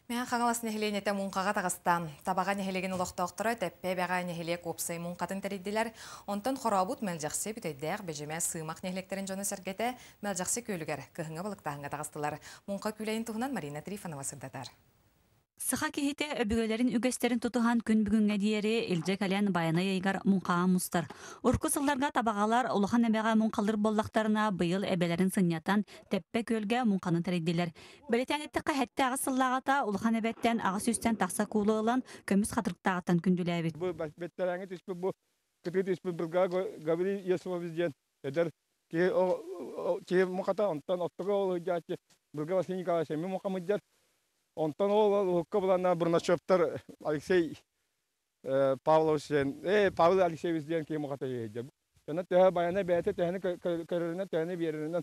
Мэҥэ Хаҥалас нэһилиэнньэтэ муҥхаҕа таҕыста. Табаҕа нэһилиэгин олохтоохторо Тэппэ Эбэҕэ нэһилиэк уопсай муҥхатын тэрийдилэр. Онтон Хорообут, Мэлдьэхси, Бүтэйдээх, Бэдьимэ, Сыымах нэһилиэктэрин дьоно-сэргэтэ Мэлдьэхси күөлүгэр кыһыҥҥы балыктааһыҥҥа таҕыстылар. Муҥха күүлэйин туһунан Марина Трифонова сырдатар. Саха киһитэ өбүгэлэрин үгэстэрин тутуһан күн бүгүҥҥэ диэри илдьэ кэлэн Байанай ыйыгар муҥхаҕа мустар. Урукку сылларга табаҕалар улахан эбэҕэ муҥхалыыр буоллахтарына, быйыл эбэлэрин сынньатан Тэппэ күөлгэ муҥханы тэрийдилэр. Бэлиэтээн эттэххэ, 7-8 сыллааҕыта улахан эбэттэн 800-тэн тахса куулу ылан, көмүс хатырыктааҕыттан күндүлээбит. Бу бэттэрээҥҥэ түспүт бу кытыы түспүт Былгаа Гаврил Есимович диэн эдэр киһи киһи мухата, онтон оттуга ол сылдьааччы Былга Василий Николаевич эмиэ мухамыдьар. Онтон ол уһукка буланна Бурнашевтар Алексей Павлович диэн, Павел Алексеевич диэн киһи мухата сылдьар. Онон төһө байана бэйэтэ төһөнү көрөрүнэн, төһөнү биэрэринэн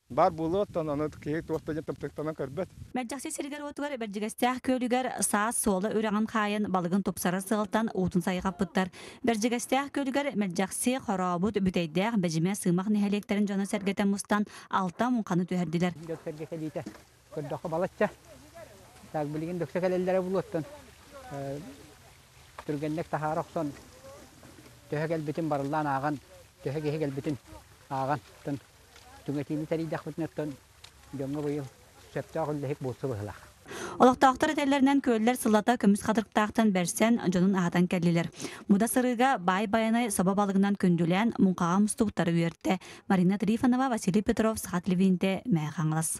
баар буолуо, оттон аны киһи туох да диэн тымтыктанан көрбөт. Мэлдьэхси сиригэр-уотугар Бэрдьигэстээх күөлүгэр саас суола үрэҕин хаайан балыгын тупсарар сыалтан уутун сайҕаппыттар. Бэрдьигэстээх күөлүгэр Мэлдьэхси, Хорообут, Бүтэйдээх, Бэдьимэ, Сыымах нэһилиэктэрин дьоно-сэргэтэ мустан алта муҥханы түһэрдилэр. Дьон-сэргэ кэлиитэ көрдөххө балачча. Так билигин дөксө кэлэллэрэ булуоттан түргэнник таһаара охсон төһө кэлбитин барыллаан ааҕан, төһө киһи кэлбитин ааҕан, түҥэтиини тэрийдэхпитинэ оттон дьоҥҥо быйыл сөптөөх үллэһик буолсу быһыылаах. Олохтоохтор этэллэринэн күөллэр сыллата көмүс хатырыктаахтан бэрсэн, дьонун аһатан кэллилэр. Муда сырыыга баай Байанай собо балыгынан күндүлээн, муҥхаҕа мустубуттары үөртэ. Марина Трифонова, Василий Петров, Саха телевидениетэ, Мэҥэ Хаҥалас.